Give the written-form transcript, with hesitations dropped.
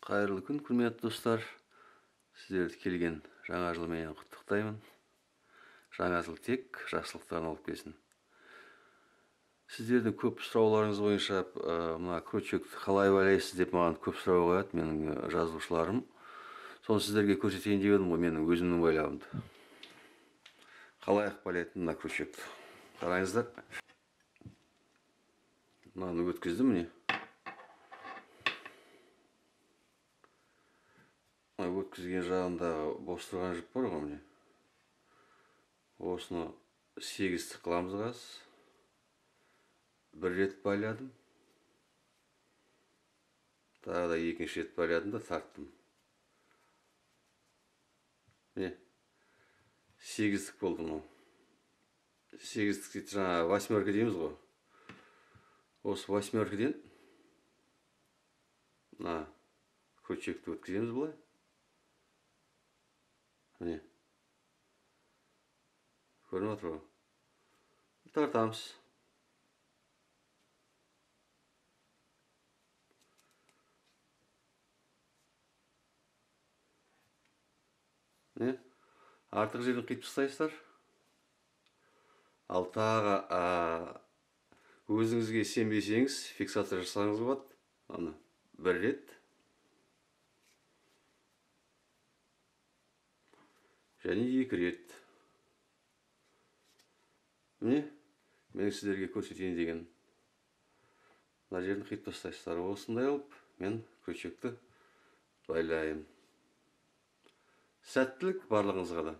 Қайырлы күн, құрметті достар. Сіздерді келген жаңа жылменен құттықтаймын. Жаңа жыл тек жақсылықтарын алып келсін. Сіздердің көп сұрауларыңыз бойынша мына крючокты қалай байлайсыз деп маған көп сұрау қояды менің жазушыларым. Соны сіздерге көрсетейін деп едім ғой, менің өзімнің байлауымды. Қалай байлайтын мына крючокты. Қараңыздар. Мынаны өткіздім міне. Өткізген жағындағы бос тұрған жіп бар ғой міне. Осыны 8 қыламыз қазір. Бір рет байладым. Тағы да екінші рет байладым да тарттым. Міне 8-дік болды мынау. 8-дік дейді, жаңа восьмерка дейміз ғой. Осы восьмеркіден мына крючокты өткіземіз былай. Міне. Көрініп отыр ғой. Тартамыз. Міне. Артық жерін қиып тастайсыздар. Ал тағы өзіңізге сенбесеңіз, фиксация жасасаңыз болады. Аны бір рет. Және екі рет. Міне, мен сіздерге көрсетейін деген. Мына жерін қиып тастайсыздар. Осындай қылып мен крючокты байлаймын. Сәттілік барлығыңызға да.